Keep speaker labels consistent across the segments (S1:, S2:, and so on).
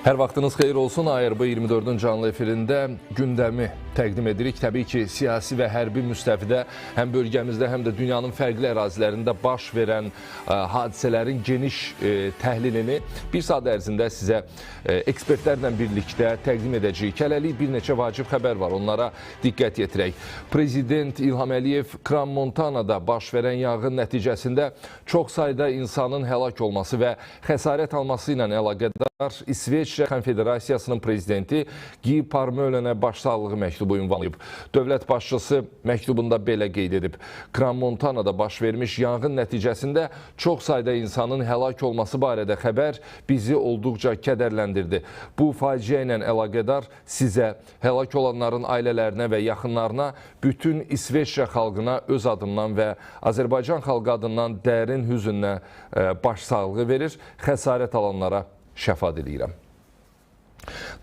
S1: Hər vaxtınız xeyir olsun. ARB 24-ün canlı efirində gündəmi təqdim edirik. Təbii ki, siyasi və hərbi müstəvidə həm bölgəmizdə, həm də dünyanın fərqli ərazilərində baş verən hadisələrin geniş təhlilini bir saat ərzində sizə ekspertlərlə birlikdə təqdim edəcəyik. Hələlik bir neçə vacib xəbər var, onlara diqqət yetirək. Prezident İlham Əliyev Kran-Montanada baş verən yanğın nəticəsində çox sayda insanın həlak olması və xəsarət alması ilə əlaqədar İsveçrə Konfederasiyasının prezidenti Guy Parmelənə başsağlığı məktubu ünvanlayıb. Dövlət başçısı məktubunda belə qeyd edib. Kran-Montanada baş vermiş yanğın nəticəsində çox sayda insanın həlak olması barədə xəbər bizi olduqca kədərləndirdi. Bu faciə ilə əlaqədar sizə, həlak olanların ailələrinə və yaxınlarına, bütün İsveçrə xalqına öz adımdan və Azərbaycan xalqı adından dərin hüzünlə başsağlığı verir, xəsarət alanlara şəfa diləyirəm.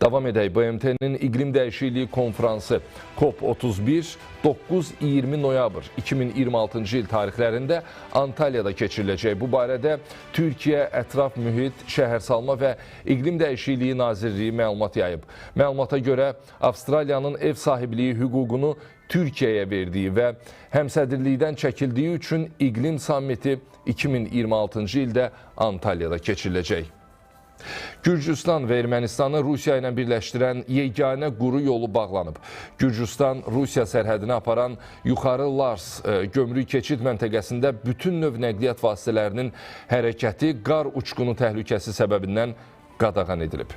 S1: Davam edək. BMT-nin İqlim Dəyişikliyi Konfransı COP31 9-20 noyabr 2026-cı il tarixlərində Antalyada keçiriləcək. Bu barədə Türkiyə Ətraf Mühit, Şəhərsalma və İqlim Dəyişikliyi Nazirliyi məlumat yayıb. Məlumata görə Avstraliyanın ev sahibliyi hüququnu Türkiyəyə verdiyi və həmsədrlikdən çəkildiyi üçün İqlim Sammiti 2026-cı ildə Antalyada keçiriləcək. Gürcüstan və Ermənistanı Rusiya ilə birləşdirən yeganə quru yolu bağlanıb. Gürcüstan Rusiya sərhədini aparan Yuxarı Lars gömrük keçid məntəqəsində bütün növ nəqliyyat vasitələrinin hərəkəti qar uçqunu təhlükəsi səbəbindən qadağan edilib.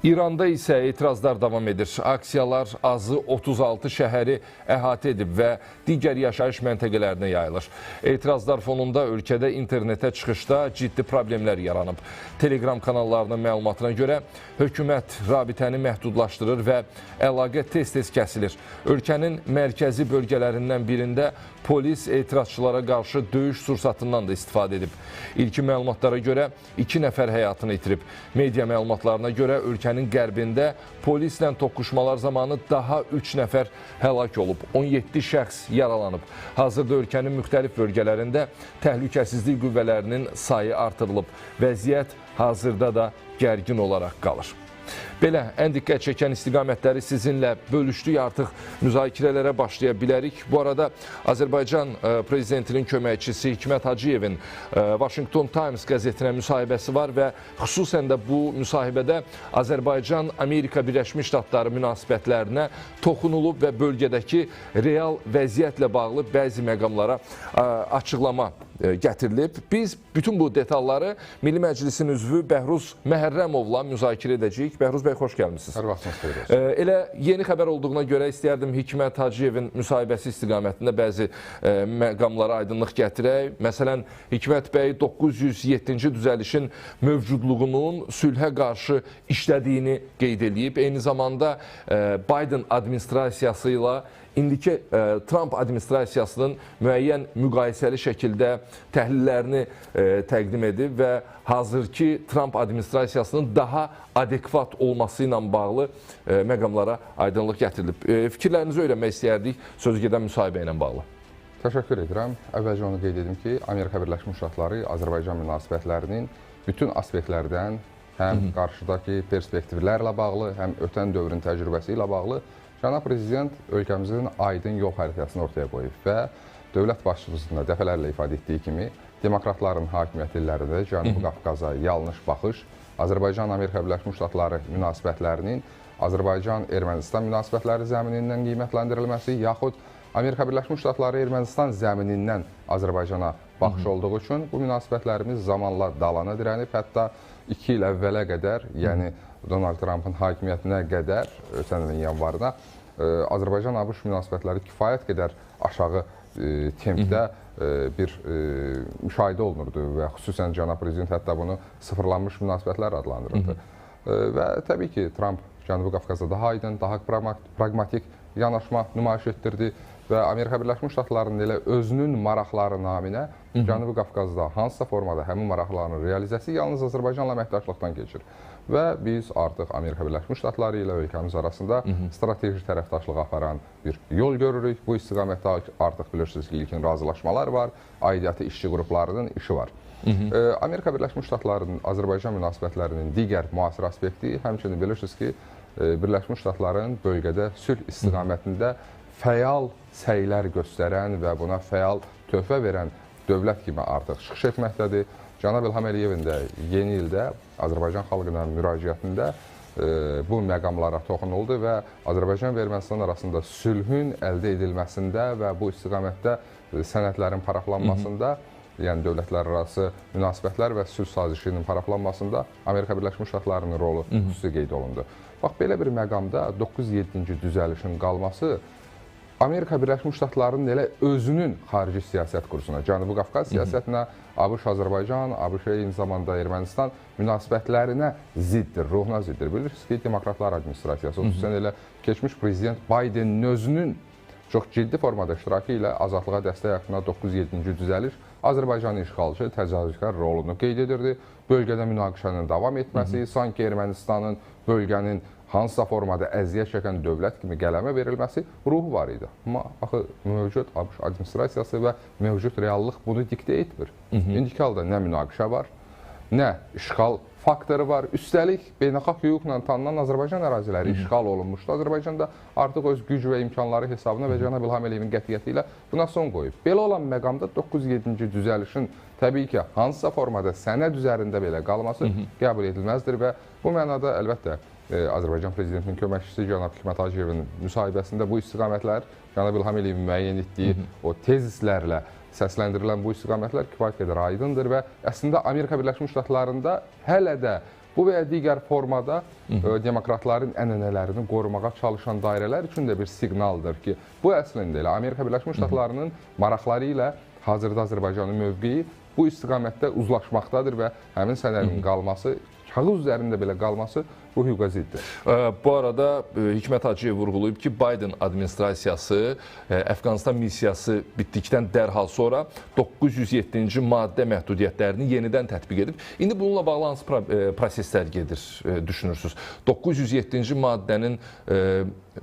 S1: İranda isə etirazlar davam edir. Aksiyalar azı 36 şəhəri əhatə edib və digər yaşayış məntəqələrinə yayılır. Etirazlar fonunda ölkədə internetə çıxışda ciddi problemlər yaranıb. Telegram kanallarının məlumatına görə hökumət rabitəni məhdudlaşdırır və əlaqə tez-tez kəsilir. Ölkənin mərkəzi bölgələrindən birində polis etirazçılara qarşı döyüş sursatından da istifadə edib. İlkin məlumatlara görə 2 nəfər həyatını itirib. Media məlumatlarına görə ölkənin qərbində polislə toqquşmalar zamanı daha 3 nəfər həlak olub, 17 şəxs yaralanıb. Hazırda ölkənin müxtəlif bölgələrində təhlükəsizlik qüvvələrinin sayı artırılıb. Vəziyyət hazırda da gərgin olaraq qalır. Belə, ən diqqət çəkən istiqamətləri sizinlə bölüşdük, artıq müzakirələrə başlaya bilərik. Bu arada Azərbaycan Prezidentinin köməkçisi Hikmət Hacıyevin Washington Times qəzetinə müsahibəsi var və xüsusən də bu müsahibədə Azərbaycan-Amerika Birləşmiş Ştatları münasibətlərinə toxunulub və bölgədəki real vəziyyətlə bağlı bəzi məqamlara açıqlama gətirilib. Biz bütün bu detalları Milli Məclisin üzvü Bəhruz Məhərrəmovla müzakirə edəcəyik. Bəhruz bəy, xoş gəlmişsiniz.
S2: Hər vaxtınız xeyir olsun.
S1: Elə yeni xəbər olduğuna görə istəyərdim Hikmət Hacıyevin müsahibəsi istiqamətində bəzi məqamlara aydınlıq gətirək. Məsələn, Hikmət bəy 907-ci düzəlişin mövcudluğunun sülhə qarşı işlədiyini qeyd eləyib. Eyni zamanda Biden administrasiyası ilə indiki Trump administrasiyasının müəyyən müqayisəli şəkildə təhlillərini təqdim edib və hazırki Trump administrasiyasının daha adekvat olması ilə bağlı məqamlara aydınlıq gətirilib. Fikirlərinizi öyrənmək istəyərdik sözü gedən müsahibə ilə bağlı.
S2: Təşəkkür edirəm. Əvvəlcə onu qeyd edim ki, Amerika Birləşmiş Ştatları Azərbaycan münasibətlərinin bütün aspektlərdən, həm qarşıdakı perspektivlərlə bağlı, həm ötən dövrün təcrübəsi ilə bağlı Cənab Prezident ölkəmizin aydın yol xəritəsini ortaya qoyub və dövlət başçımızın da dəfələrlə ifadə etdiyi kimi demokratların hakimiyyət illərində Cənubi Qafqaza yanlış baxış, Azərbaycan-Amerika Birləşmiş Ştatları münasibətlərinin Azərbaycan-Ermənistan münasibətləri zəminindən qiymətləndirilməsi yaxud Amerika Birləşmiş Ştatları Ermənistan zəminindən Azərbaycana baxış olduğu üçün bu münasibətlərimiz zamanla dalana dirənib, hətta 2 il əvvələ qədər, yəni Donald Trumpın hakimiyyətinə qədər, ötən ilin yanvarına Azərbaycan-ABŞ münasibətləri kifayət qədər aşağı tempdə bir müşahidə olunurdu və xüsusən cənab prezident hətta bunu sıfırlanmış münasibətlər adlandırırdı. Və təbii ki, Trump Cənubi Qafqazda daha aydın, daha praqmatik yanaşma nümayiş etdirdi. Və Amerika Birləşmiş Ştatlarının elə özünün maraqları naminə Cənubi Qafqazda hansısa formada həmin maraqlarının realizası yalnız Azərbaycanla əməkdaşlıqdan keçir. Və biz artıq Amerika Birləşmiş Ştatları ilə ölkəmiz arasında strateji tərəfdaşlıq aparan bir yol görürük. Bu istiqamətdə artıq bilirsiniz ki, ilkin razılaşmalar var, aidiyyatı işçi qruplarının işi var. Amerika Birləşmiş Ştatlarının Azərbaycan münasibətlərinin digər müasir aspekti həmçinin bilirsiniz ki, Birləşmiş Ştatların bölgədə sülh istiqamətində fəal səylər göstərən və buna fəal töhfə verən dövlət kimi artıq çıxış etməkdədir. Cənab İlham Əliyevin də yeni ildə Azərbaycan xalqına müraciətində bu məqamlara toxunuldu və Azərbaycan və Ermənistan arasında sülhün əldə edilməsində və bu istiqamətdə sənədlərin paraflanmasında, yəni dövlətlər arası münasibətlər və sülh sazişinin paraflanmasında Amerika Birləşmiş Ştatlarının rolu xüsusi qeyd olundu. Bax, belə bir məqamda 907-ci düzəlişin qalması Amerika Birləşmiş Ştatlarının elə özünün xarici siyasət kursuna, Cənubi Qafqaz siyasətinə, ABŞ-Azərbaycan, ABŞ eyni zamanda Ermənistan münasibətlərinə ziddir, ruhuna ziddir. Bilirsiniz ki, Demokratlar administrasiyası, xüsusən elə keçmiş prezident Bidenin özünün çox ciddi formada iştirakı ilə azadlığa dəstək aktına 907-ci düzəliş Azərbaycanın işğalçı, təcavüzkar rolunu qeyd edirdi. Bölgədə münaqişənin davam etməsi, sanki Ermənistanın bölgənin hansısa formada əziyyət çəkən dövlət kimi qələmə verilməsi ruhu var idi. Amma axı mövcud ABŞ administrasiyası və mövcud reallıq bunu diktə etmir. İndiki halda nə münaqişə var, nə işğal faktoru var. Üstəlik, beynəlxalq hüquqla tanınan Azərbaycan əraziləri işğal olunmuşdu. Azərbaycan da artıq öz güc və imkanları hesabına və Cənab İlham Əliyevin qətiyyəti ilə buna son qoyub. Belə olan məqamda 907-ci düzəlişin təbii ki, hansısa formada sənəd üzərində belə qalması qəbul edilməzdir və bu mənada əlbəttə Azərbaycan Prezidentinin köməkçisi cənab Hikmət Hacıyevin müsahibəsində bu istiqamətlər, cənab İlham Əliyevin müəyyən etdiyi o tezislərlə səsləndirilən bu istiqamətlər kifayət qədər aydındır və əslində Amerika Birləşmiş Ştatlarında hələ də bu və ya digər formada demokratların ənənələrini qorumağa çalışan dairələr üçün də bir siqnaldır ki, bu əslində elə Amerika Birləşmiş Ştatlarının maraqları ilə hazırda Azərbaycanın mövqeyi bu istiqamətdə uzlaşmaqdadır və həmin sənədin qalması, kağız üzərində belə qalması bu hüquqa ziddir.
S1: Bu arada Hikmət Hacıyev vurğulayıb ki, Biden administrasiyası Əfqanistan missiyası bitdikdən dərhal sonra 907-ci maddə məhdudiyyətlərini yenidən tətbiq edib. İndi bununla bağlı hansı proseslər gedir, düşünürsünüz? 907-ci maddənin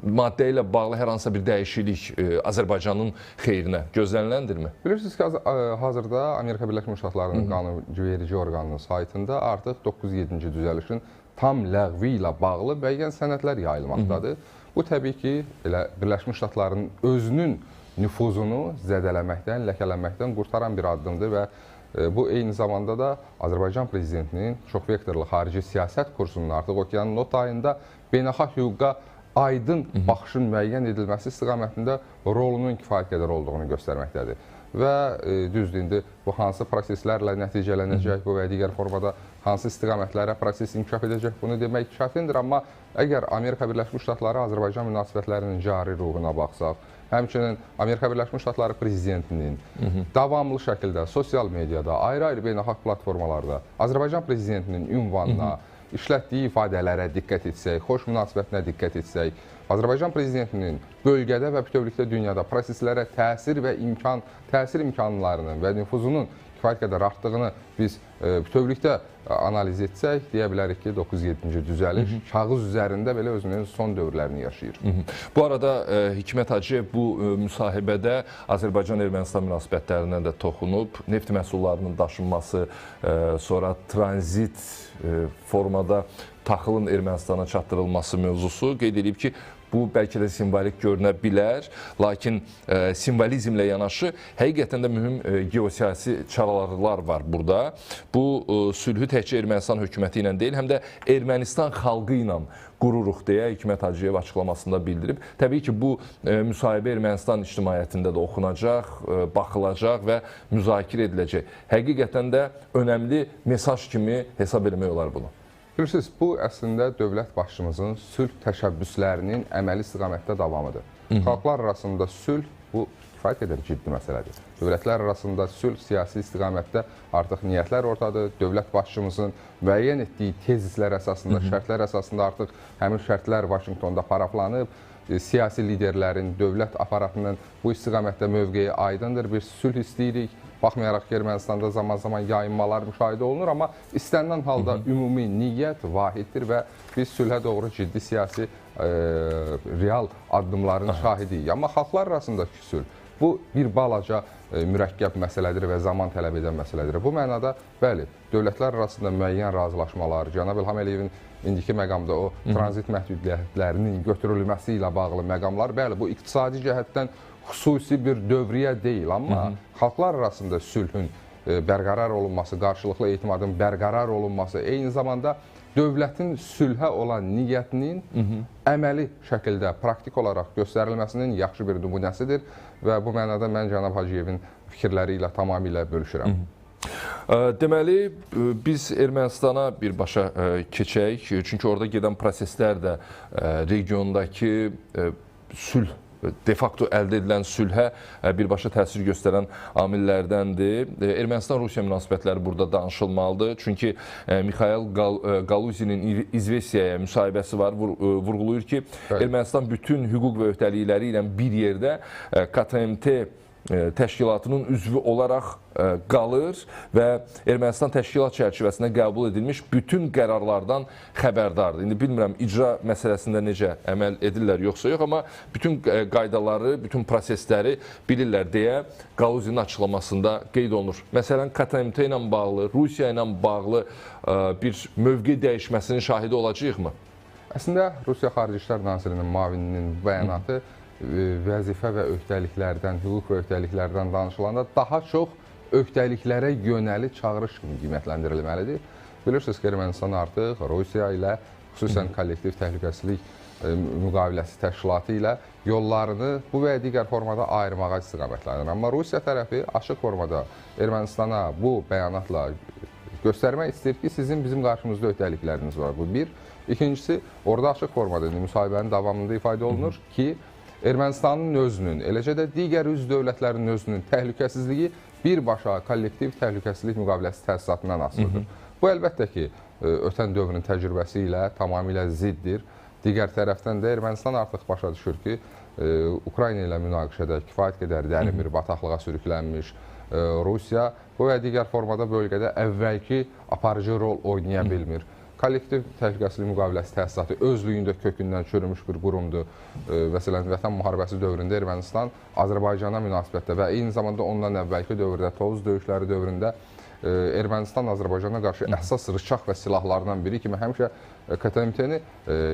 S1: maddə ilə bağlı hər hansısa bir dəyişiklik Azərbaycanın xeyrinə gözləniləndirmi?
S2: Bilirsiniz ki, hazırda Amerika Birləşmiş Ştatlarının qanunverici orqanının saytında artıq 907-ci düzəlişin tam ləğvi ilə bağlı müəyyən sənədlər yayılmaqdadır. Bu təbii ki, elə Birləşmiş Ştatların özünün nüfuzunu zədələməkdən, ləkələnməkdən qurtaran bir addımdır və bu eyni zamanda da Azərbaycan Prezidentinin çox vektorlu xarici siyasət kursunun artıq okeanın o tayında beynəlxalq hüquqa aydın baxışın müəyyən edilməsi istiqamətində rolunun kifayət qədər olduğunu göstərməkdədir. Və düzdür, indi bu hansı proseslərlə nəticələnəcək, bu və digər formada hansı istiqamətlərə proses inkişaf edəcək, bunu demək çətindir. Amma əgər Amerika Birləşmiş Ştatları Azərbaycan münasibətlərinin cari ruhuna baxsaq, həmçinin Amerika Birləşmiş Ştatları prezidentinin davamlı şəkildə sosial mediada, ayrı-ayrı beynəlxalq platformalarda Azərbaycan prezidentinin ünvanına, işlətdiyi ifadələrə diqqət etsək, xoş münasibətinə diqqət etsək, Azərbaycan prezidentinin bölgədə və bütövlükdə dünyada proseslərə təsir və təsir imkanlarının və nüfuzunun kifayət qədər artdığını biz bütövlükdə analiz etsək, deyə bilərik ki, 907-ci düzəliş kağız üzərində belə özünün son dövrlərini yaşayır.
S1: Bu arada Hikmət Hacıyev bu müsahibədə Azərbaycan-Ermənistan münasibətlərindən də toxunub, neft məhsullarının daşınması, sonra tranzit formada taxılın Ermənistana çatdırılması mövzusu qeyd edib ki, bu bəlkə də simvolik görünə bilər, lakin simvolizmlə yanaşı həqiqətən də mühüm geosiyasi çaralar var burada. Bu sülhü təkcə Ermənistan hökuməti ilə deyil, həm də Ermənistan xalqı ilə qururuq deyə Hikmət Hacıyev açıqlamasında bildirib. Təbii ki, bu müsahibə Ermənistan ictimaiyyətində də oxunacaq, baxılacaq və müzakirə ediləcək. Həqiqətən də önəmli mesaj kimi hesab eləmək olar bunu.
S2: Bilirsiniz, bu əslində dövlət başçımızın sülh təşəbbüslərinin əməli istiqamətdə davamıdır. Xalqlar arasında sülh bu kifayət qədər ciddi məsələdir. Dövlətlər arasında sülh siyasi istiqamətdə artıq niyyətlər ortadır. Dövlət başçımızın müəyyən etdiyi tezislər əsasında, şərtlər əsasında artıq həmin şərtlər Vaşinqtonda paraflanıb. Siyasi liderlərin, dövlət aparatının bu istiqamətdə mövqeyi aydındır. Bir sülh istəyirik. Baxmayaraq ki, Ermənistanda zaman-zaman yayınmalar müşahidə olunur, amma istənilən halda ümumi niyyət vahiddir və biz sülhə doğru ciddi siyasi real addımların şahidiyik. Amma xalqlar arasındakı sülh, bu bir balaca mürəkkəb məsələdir və zaman tələb edən məsələdir. Bu mənada, bəli, dövlətlər arasında müəyyən razılaşmalar, Cənab İlham Əliyevin indiki məqamda o tranzit məhdudiyyətlərinin götürülməsi ilə bağlı məqamlar, bəli, bu iqtisadi cəhətdən xüsusi bir dövriyyə deyil, amma xalqlar arasında sülhün bərqərar olunması, qarşılıqlı etimadın bərqərar olunması, eyni zamanda dövlətin sülhə olan niyyətinin əməli şəkildə, praktik olaraq göstərilməsinin yaxşı bir nümunəsidir və bu mənada mən cənab Hacıyevin fikirləri ilə tamamilə bölüşürəm.
S1: Deməli, biz Ermənistana birbaşa keçək, çünki orada gedən proseslər də regiondakı sülh, de facto əldə edilən sülhə birbaşa təsir göstərən amillərdəndir. Ermənistan-Rusiya münasibətləri burada danışılmalıdır. Çünki Mixail Galuzinin İzvestiyaya müsahibəsi var, vurğulayır ki, Ermənistan bütün hüquq və öhdəlikləri ilə bir yerdə KTMT təşkilatının üzvü olaraq qalır və Ermənistan təşkilat çərçivəsində qəbul edilmiş bütün qərarlardan xəbərdardır. İndi bilmirəm icra məsələsində necə əməl edirlər yoxsa yox, amma bütün qaydaları, bütün prosesləri bilirlər deyə Galuzinin açıqlamasında qeyd olunur. Məsələn, KTMT ilə bağlı, Rusiya ilə bağlı bir mövqe dəyişməsinin şahidi olacağıq mı?
S2: Əslində, Rusiya Xarici İşlər Nazirinin müavininin bəyanatı vəzifə və öhdəliklərdən, hüquq və öhdəliklərdən danışılanda daha çox öhdəliklərə yönəli çağırış kimi qiymətləndirilməlidir. Bilirsiniz ki, Ermənistan artıq Rusiya ilə, xüsusən kollektiv təhlükəsizlik müqaviləsi təşkilatı ilə yollarını bu və ya digər formada ayırmağa istiqamətlənir. Amma Rusiya tərəfi açıq formada Ermənistana bu bəyanatla göstərmək istəyir ki, sizin bizim qarşımızda öhdəlikləriniz var. Bu bir. İkincisi, orada açıq formada müsahibənin davamında ifadə olunur ki, Ermənistanın özünün, eləcə də digər üzv dövlətlərin özünün təhlükəsizliyi birbaşa kollektiv təhlükəsizlik müqaviləsi təsisatından asılıdır. Bu, əlbəttə ki, ötən dövrün təcrübəsi ilə tamamilə ziddir. Digər tərəfdən də Ermənistan artıq başa düşür ki, Ukrayna ilə münaqişədə kifayət qədər dərin bir bataqlığa sürüklənmiş Rusiya bu və digər formada bölgədə əvvəlki aparıcı rol oynaya bilmir. Kollektiv təhlükəsizlik müqaviləsi təsisatı özlüyündə kökündən çürümüş bir qurumdur. Məsələn, Vətən müharibəsi dövründə Ermənistan Azərbaycana münasibətdə və eyni zamanda ondan əvvəlki dövrdə, Tovuz döyüşləri dövründə Ermənistan Azərbaycana qarşı əsas rıçaq və silahlardan biri kimi həmişə KTMT-ni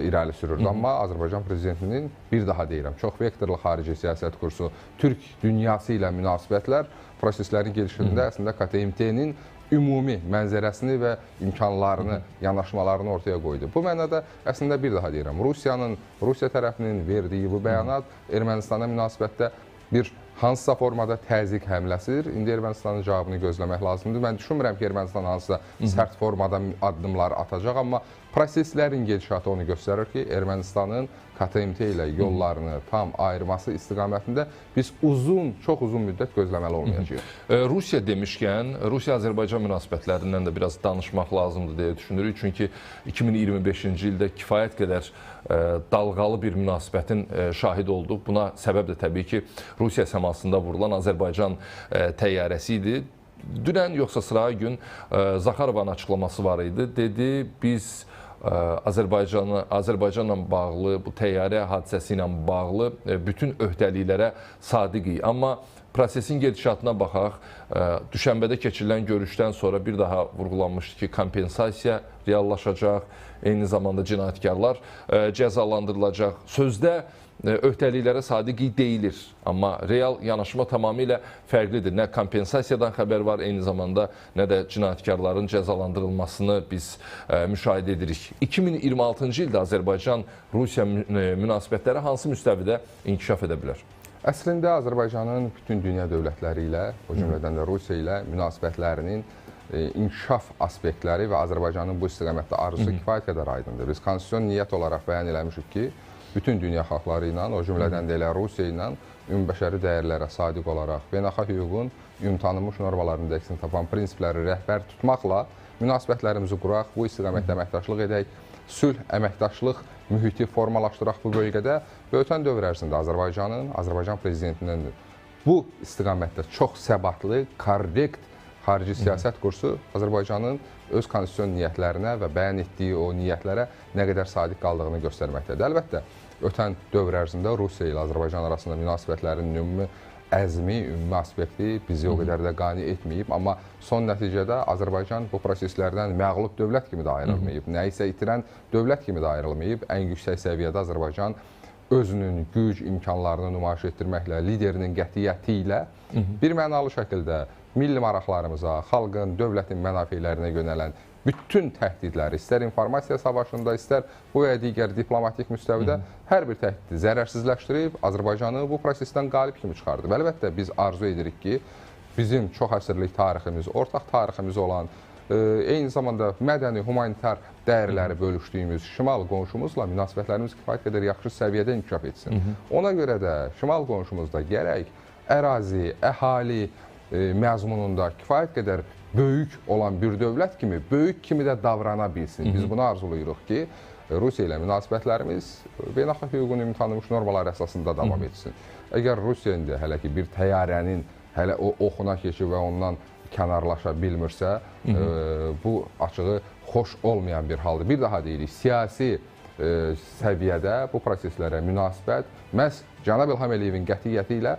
S2: irəli sürürdü. Amma Azərbaycan prezidentinin, bir daha deyirəm, çox vektorlu xarici siyasət kursu, Türk dünyası ilə münasibətlər proseslərin gedişində əslində KTMT-nin ümumi mənzərəsini və imkanlarını, yanaşmalarını ortaya qoydu. Bu mənada əslində bir daha deyirəm, Rusiya tərəfinin verdiyi bu bəyanat Ermənistana münasibətdə bir hansısa formada təzyiq həmləsidir. İndi Ermənistanın cavabını gözləmək lazımdır. Mən düşünmürəm ki, Ermənistan hansısa sərt formada addımlar atacaq, amma proseslərin gedişatı onu göstərir ki, Ermənistanın KTMT ilə yollarını tam ayırması istiqamətində biz uzun, çox uzun müddət gözləməli olmayacağıq.
S1: Rusiya demişkən, Rusiya-Azərbaycan münasibətlərindən də biraz danışmaq lazımdır deyə düşünürük. Çünki 2025-ci ildə kifayət qədər dalğalı bir münasibətin şahidi olduq. Buna səbəb də təbii ki, Rusiya səmasında vurulan Azərbaycan təyyarəsi idi. Dünən yoxsa sıra gün Zaxarovanın açıqlaması var idi. Dedi, biz Azərbaycanla bağlı, bu təyyarə hadisəsi ilə bağlı bütün öhdəliklərə sadiqik. Amma prosesin gedişatına baxaq, düşənbədə keçirilən görüşdən sonra bir daha vurğulanmışdı ki, kompensasiya reallaşacaq, eyni zamanda cinayətkarlar cəzalandırılacaq. Sözdə öhdəliklərə sadiqik deyilir, amma real yanaşma tamamilə fərqlidir. Nə kompensasiyadan xəbər var, eyni zamanda nə də cinayətkarların cəzalandırılmasını biz müşahidə edirik. 2026-cı ildə Azərbaycan-Rusiya münasibətləri hansı müstəvidə inkişaf edə bilər?
S2: Əslində, Azərbaycanın bütün dünya dövlətləri ilə, o cümlədən də Rusiya ilə münasibətlərinin inkişaf aspektləri və Azərbaycanın bu istiqamətdə arzusu kifayət qədər aydındır. Biz konstitusion niyyət olaraq bəyan eləmişik ki, bütün dünya xalqları ilə, o cümlədən də elə Rusiya ilə ümumbəşəri dəyərlərə sadiq olaraq, beynəlxalq hüququn ümumtanınmış normalarında əksini tapan prinsipləri rəhbər tutmaqla münasibətlərimizi quraq, bu istiqamətdə əməkdaşlıq edək. sülh, əməkdaşlıq mühiti formalaşdıraq bu bölgədə və ötən dövr ərzində Azərbaycanın, Azərbaycan prezidentinin bu istiqamətdə çox səbatlı, korrekt xarici siyasət kursu Azərbaycanın öz konstitusion niyyətlərinə və bəyan etdiyi o niyyətlərə nə qədər sadiq qaldığını göstərməkdədir. Əlbəttə, ötən dövr ərzində Rusiya ilə Azərbaycan arasında münasibətlərin ümumi əzmi, ümumi aspekti bizi o qədər də qane etməyib, amma son nəticədə Azərbaycan bu proseslərdən məğlub dövlət kimi də ayrılmayıb, nəyisə itirən dövlət kimi də ayrılmayıb. Ən yüksək səviyyədə Azərbaycan özünün güc imkanlarını nümayiş etdirməklə, liderinin qətiyyəti ilə bir mənalı şəkildə milli maraqlarımıza, xalqın, dövlətin mənafelərinə yönələn bütün təhdidləri, istər informasiya savaşında, istər bu və digər diplomatik müstəvidə hər bir təhdidi zərərsizləşdirib, Azərbaycanı bu prosesdən qalib kimi çıxardıb. Əlbəttə, biz arzu edirik ki, bizim çox əsrlik tariximiz, ortaq tariximiz olan, eyni zamanda mədəni, humanitar dəyərləri bölüşdüyümüz şimal qonşumuzla münasibətlərimiz kifayət qədər yaxşı səviyyədə inkişaf etsin. Ona görə də şimal qonşumuzda gərək ərazi, əhali məzmununda kifayət qədər böyük olan bir dövlət kimi, böyük kimi də davrana bilsin. Biz bunu arzulayırıq ki, Rusiya ilə münasibətlərimiz beynəlxalq hüququn ümumi tanınmış normalar əsasında davam etsin. Əgər Rusiya indi hələ ki bir təyyarənin hələ o oxuna keçib və ondan kənarlaşa bilmirsə, bu açığı xoş olmayan bir haldır. Bir daha deyirik, siyasi səviyyədə bu proseslərə münasibət məhz cənab İlham Əliyevin qətiyyəti ilə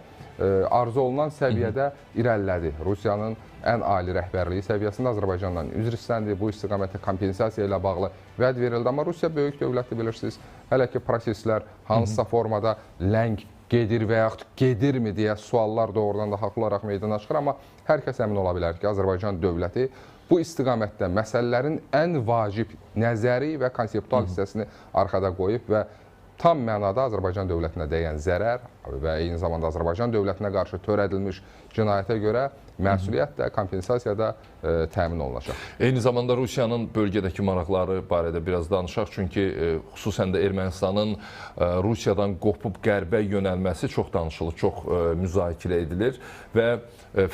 S2: arzu olunan səviyyədə irəlilədi. Rusiyanın ən ali rəhbərliyi səviyyəsində Azərbaycandan üzr istəndi. Bu istiqamətdə kompensasiya ilə bağlı vəd verildi. Amma Rusiya böyük dövlətdir, bilirsiniz. Hələ ki proseslər hansısa formada ləng gedir və yaxud gedirmi deyə suallar doğrudan da haqlı olaraq meydana çıxır. Amma hər kəs əmin ola bilər ki, Azərbaycan dövləti bu istiqamətdə məsələlərin ən vacib nəzəri və konseptual hissəsini arxada qoyub və tam mənada Azərbaycan dövlətinə dəyən zərər və eyni zamanda Azərbaycan dövlətinə qarşı törədilmiş cinayətə görə məsuliyyət də, kompensasiya da təmin olunacaq.
S1: Eyni zamanda Rusiyanın bölgədəki maraqları barədə biraz danışaq. Çünki xüsusən də Ermənistanın Rusiyadan qopub qərbə yönəlməsi çox danışılır, çox müzakirə edilir və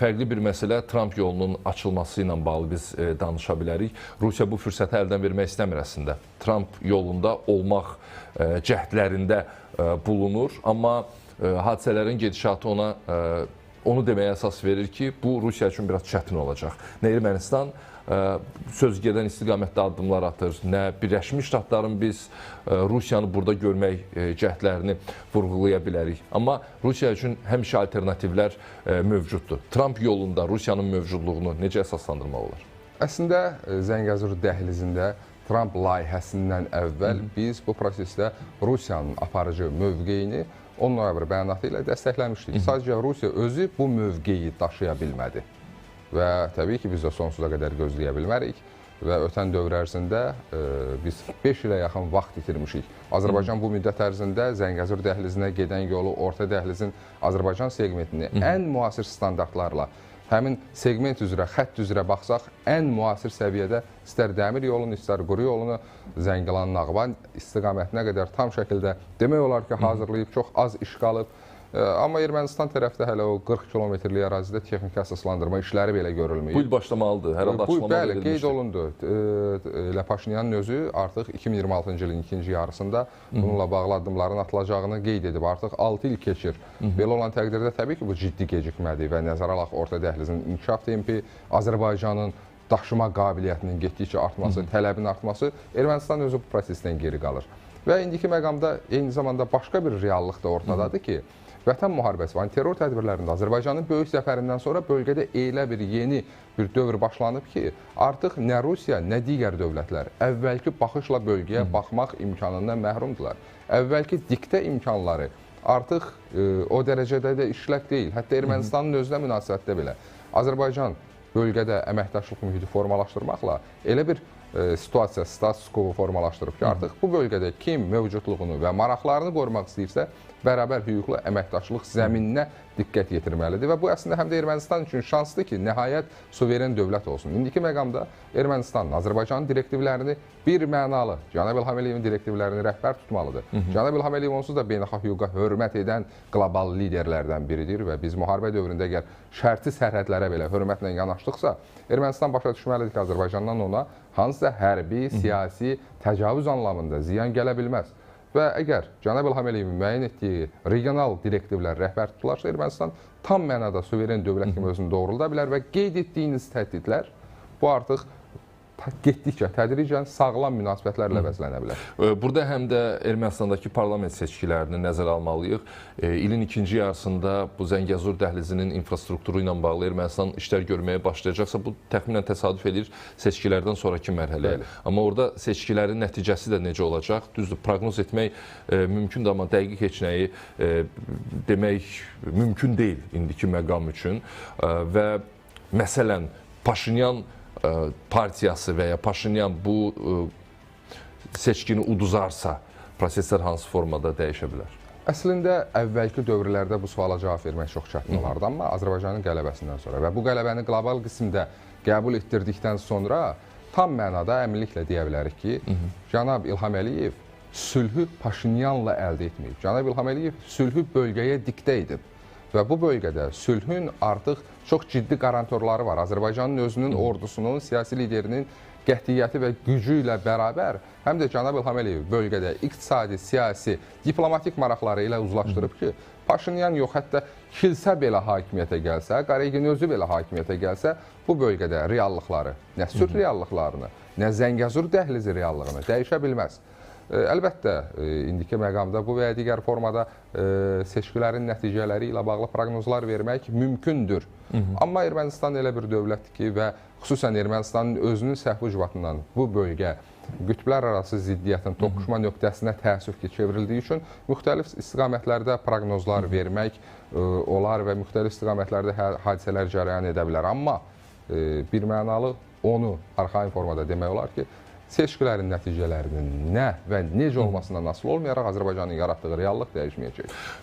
S1: fərqli bir məsələ Tramp yolunun açılması ilə bağlı biz danışa bilərik. Rusiya bu fürsəti əldən vermək istəmir əslində. Tramp yolunda olmaq cəhdlərində bulunur, amma hadisələrin gedişatı ona onu deməyə əsas verir ki, bu Rusiya üçün biraz çətin olacaq. Nə Ermənistan söz gedən istiqamətdə addımlar atır, nə Birləşmiş Ştatların biz Rusiyanı burada görmək cəhdlərini vurğulaya bilərik. Amma Rusiya üçün həmişə alternativlər mövcuddur. Tramp yolunda Rusiyanın mövcudluğunu necə əsaslandırmaq olar?
S2: Əslində, Zəngəzur dəhlizində Tramp layihəsindən əvvəl biz bu prosesdə Rusiyanın aparıcı mövqeyini 10 noyabr bəyanatı ilə dəstəkləmişdik. Sadəcə Rusiya özü bu mövqeyi daşıya bilmədi. Və təbii ki, biz də sonsuza qədər gözləyə bilmərik və ötən dövr ərzində biz 5 ilə yaxın vaxt itirmişik. Azərbaycan bu müddət ərzində Zəngəzur dəhlizinə gedən yolu, orta dəhlizin Azərbaycan segmentini ən müasir standartlarla, həmin segment üzrə, xətt üzrə baxsaq, ən müasir səviyyədə istər dəmir yolunu, istər quru yolunu Zəngilan, Nağvan istiqamətinə qədər tam şəkildə demək olar ki, hazırlayıb, çox az iş qalıb. Amma Ermənistan tərəfdə hələ o 40 kilometrlik ərazidə texniki əsaslandırma işləri belə görülməyib.
S1: Bu il başlamalıdır, hər halda açıqlama
S2: verilmişdir. Bəli, qeyd olundu. Elə Paşinyanın özü artıq 2026-cı ilin ikinci yarısında bununla bağlı addımların atılacağını qeyd edib. Artıq 6 il keçir. Belə olan təqdirdə təbii ki, bu ciddi gecikmədir və nəzərə alaq orta dəhlizin inkişaf tempi, Azərbaycanın daşıma qabiliyyətinin getdikcə artması, tələbin artması, Ermənistan özü bu prosesdən geri qalır. Və indiki məqamda eyni zamanda başqa bir reallıq da ortadadır ki, Vətən müharibəsi və antiterror tədbirlərində Azərbaycanın böyük zəfərindən sonra bölgədə elə bir yeni bir dövr başlanıb ki, artıq nə Rusiya, nə digər dövlətlər əvvəlki baxışla bölgəyə baxmaq imkanından məhrumdular. Əvvəlki diktə imkanları artıq o dərəcədə də işlək deyil. Hətta Ermənistanın özünə münasibətdə belə Azərbaycan bölgədə əməkdaşlıq mühiti formalaşdırmaqla elə bir situasiya, status quo formalaşdırıb ki, artıq bu bölgədə kim mövcudluğunu və maraqlarını qorumaq istəyirsə, bərabər hüquqlu əməkdaşlıq zəmininə diqqət yetirməlidir və bu əslində həm də Ermənistan üçün şansdır ki, nəhayət suveren dövlət olsun. İndiki məqamda Ermənistan Azərbaycanın direktivlərini bir mənalı, Cənab İlham Əliyevin direktivlərini rəhbər tutmalıdır. Cənab İlham Əliyev onsuz da beynəlxalq hüquqa hörmət edən qlobal liderlərdən biridir və biz müharibə dövründə əgər şərti sərhədlərə belə hörmətlə yanaşdıqsa, Ermənistan başa düşməlidir ki, Azərbaycandan ona hansısa hərbi, siyasi təcavüz anlamında ziyan gələ bilməz. Və əgər Cənab İlham Əliyevin müəyyən etdiyi regional direktivlər rəhbər tutularsa, Ermənistan tam mənada suveren dövlət kimi özünü doğrulda bilər və qeyd etdiyiniz təhdidlər bu artıq getdikcə tədricən sağlam münasibətlərlə əvəzlənə bilər.
S1: Burada həm də Ermənistandakı parlament seçkilərini nəzərə almalıyıq. İlin ikinci yarısında bu Zəngəzur dəhlizinin infrastrukturu ilə bağlı Ermənistan işlər görməyə başlayacaqsa, bu təxminən təsadüf edir seçkilərdən sonraki mərhələyə. Bəli. Amma orada seçkilərin nəticəsi də necə olacaq? Düzdür, proqnoz etmək mümkündür, amma dəqiq heç nəyi demək mümkün deyil indiki məqam üçün. Və məsələn, Paşinyan partiyası və ya Paşinyan bu seçkini uduzarsa, proseslər hansı formada dəyişə bilər?
S2: Əslində, əvvəlki dövrlərdə bu suala cavab vermək çox çətin olardı, amma Azərbaycanın qələbəsindən sonra və bu qələbəni qlobal qismdə qəbul etdirdikdən sonra tam mənada əminliklə deyə bilərik ki, Cənab İlham Əliyev sülhü Paşinyanla əldə etməyib. Cənab İlham Əliyev sülhü bölgəyə diktə edib. Və bu bölgədə sülhün artıq çox ciddi qarantorları var. Azərbaycanın özünün ordusunun, siyasi liderinin qətiyyəti və gücü ilə bərabər həm də Cənab İlham Əliyev bölgədə iqtisadi, siyasi, diplomatik maraqları ilə uzlaşdırıb ki, Paşinyan yox, hətta kilsə belə hakimiyyətə gəlsə, Qaregin özü belə hakimiyyətə gəlsə, bu bölgədə reallıqları, nə sülh reallıqlarını, nə Zəngəzur dəhlizi reallığını dəyişə bilməz. Əlbəttə, indiki məqamda bu və ya digər formada seçkilərin nəticələri ilə bağlı proqnozlar vermək mümkündür. Amma Ermənistan elə bir dövlətdir ki, və xüsusən Ermənistanın özünün səhv ucbatından bu bölgə qütblər arası ziddiyyətin toqquşma nöqtəsinə təəssüf ki, çevrildiyi üçün müxtəlif istiqamətlərdə proqnozlar vermək olar və müxtəlif istiqamətlərdə hadisələr cərəyan edə bilər. Amma bir mənalı onu arxain formada demək olar ki, seçkilərin nəticələrinin nə və necə olmasından asılı olmayaraq Azərbaycanın yaratdığı reallıq dəyişməyəcək.